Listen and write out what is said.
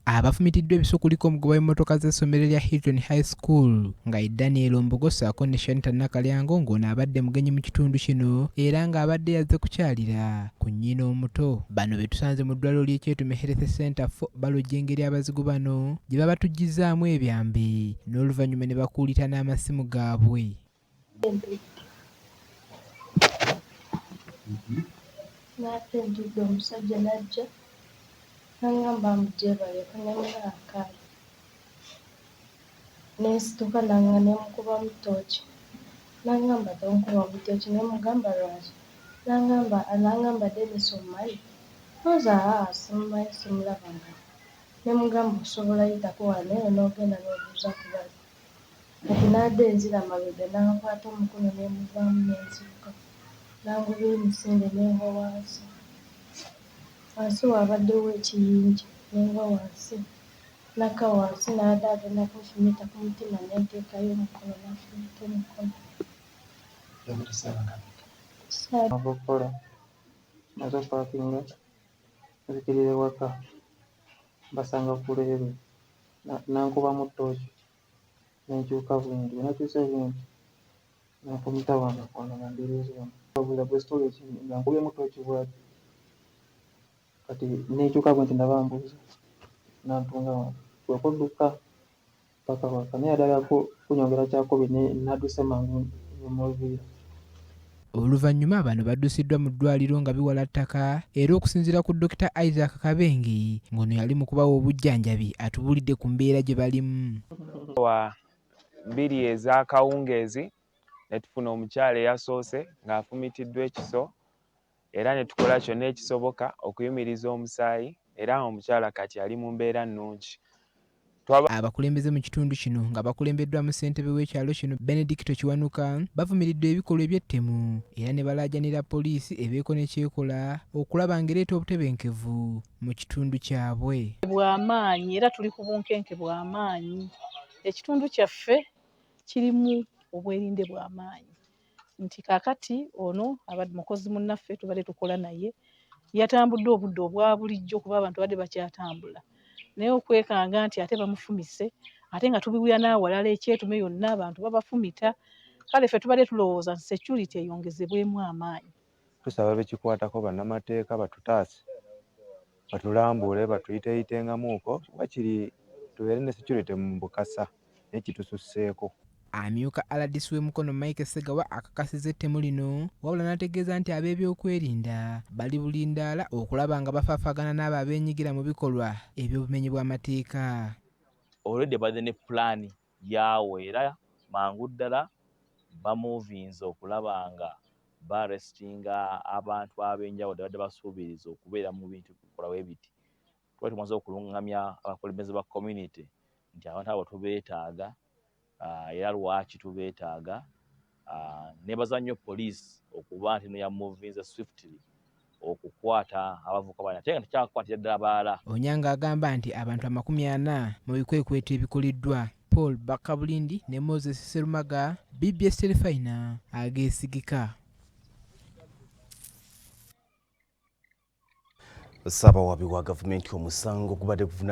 Abafumitiddwa ebiso kuliko omugoba w'emmotoka z'essomero lya Hilton High School nga ye Daniel Mbogo ssaako ne Shanita Nakalyango ng'ono abadde mugenyi mu kitundu kino era ng'abadde yazze kukyalira ku nnyina omuto. Bano be tusanze mu ddwaliro ly'e Kyetume Health Centre 4 balojja engeri abazigu bano gye babatujjizzaamu ebyambe n'oluvannyuma ne bakuulita n'amasimu gaabwe. N'ate ntudde omusajja n'ajja n'angamba mbu gyebaleko ne mmugamba kale. Ne nsituka ne mukubamu ttooci n'angamba tonkubamu ttooci ne mmugamba lwaki? N'angamba n'angamba Denis omumanyi? Mbuuza haa simumanyi simulabangako. Ne mmugamba osobola yitako wano eno n'ogenda n'obuuza ku bali. Kati n'adda enzira mabega n'ankwata omukono ne muvaamu ne nziruka n'angoba emisinde ne ngwa wansi. Wansi waabaddewo ekiyinja ne ngwa wansi nakka wansi n'adda agenda kunfumita ku mutima ne nteekayo omukono n'anfumita omukono. Ava okukola maze opaakinga nzikirira ewaka mbasanga ku leerwe n'ankubamu ttooci ne nkyuka bwenti bwe nakyuse bwenti n'anfumita wano wano nga ndereeze wano. Babuuza gwe sitoola ki nga nkubyemu ttooci bw'ati kati ne nkyuka bwenti nabo ambuuza n'antunga wano kwe kudduka paka waka naye yali ayagala kunyongera kyakubiri naye nadduse mangu ne mmuviira. Oluvannyuma bano baddusiddwa mu ddwaliro nga biwala ttaka era okusinziira ku Dokita Isaac Kabenge ng'ono yali mu kubawa obujjanjabi atubuulidde ku mbeera gye balimu. Wa bbiri ez'akawungeezi ne tufuna omukyala eyasoose ng'afumitiddwa ekiso era ne tukola kyonna ekisoboka okuyimiriza omusaayi era omukyala kati ali mu mbeera nnungi. Abakulembeze mu kitundu kino nga bakulembeddwamu ssentebe w'ekyalo kino Benedicto Kiwanuka bavumiridde ebikolwa eby'ettemu era ne balaajanira poliisi ebeeko ne ky'ekola okulaba ng'ereeta obutebenkevu mu kitundu kyabwe. Bw'amaanyi era tuli ku bunkenke bw'amaanyi. Ekitundu kyaffe kirimu obwerinde bw'amaanyi nti kaakati ono abadde mukozi munnaffe tubadde tukola naye yatambudde obudde obwa bulijjo kuba abantu badde bakyatambula naye okwekanga nti ate bamufumise ate nga tubiwulira n'awalala ekyetume yonna abantu babafumita kale ffe tubadde tulowooza nti security eyongezebwemu amaanyi. Tusaba bekikwatako bannamateeka batutaase batulambule batuyiteeyitengamuuko wakiri tubeere ne security mu Bukasa naye kitususseeko. Amyuka RDC w'e Mukono Mike Ssegawa akakasizza ettemu lino wabula n'ategeeza nti ab'ebyokwerinda bali bulindaala okulaba nga bafaafaagana n'abo abeenyigira mu bikolwa eby'obumenyi bw'amateeka. Already badde ne pulaani yaawo era mangu ddala bamuvinze okulaba nga baaresitinga abantu ab'enjawulo babadde basuubiriza okubeera mu bintu bikolawo ebiti. Tuba tumaze okulungamya abakulembeze ba community nti abantu abo tubeetaaga era lwaki tubeetaaga. Neebaza nnyo poliisi okuba nti no yamuvinze swiftly okukwata abavubuka bano ate nga tekyakwatira ddala balala. Onyango agamba nti abantu 40 mu bikwekweto ebikoleddwa Paul Bakabulindi ne Moses Sserumaga, BBS Terefayina ageesigika. Ssaabawaabi wa gavumenti omusango gubadde guvuna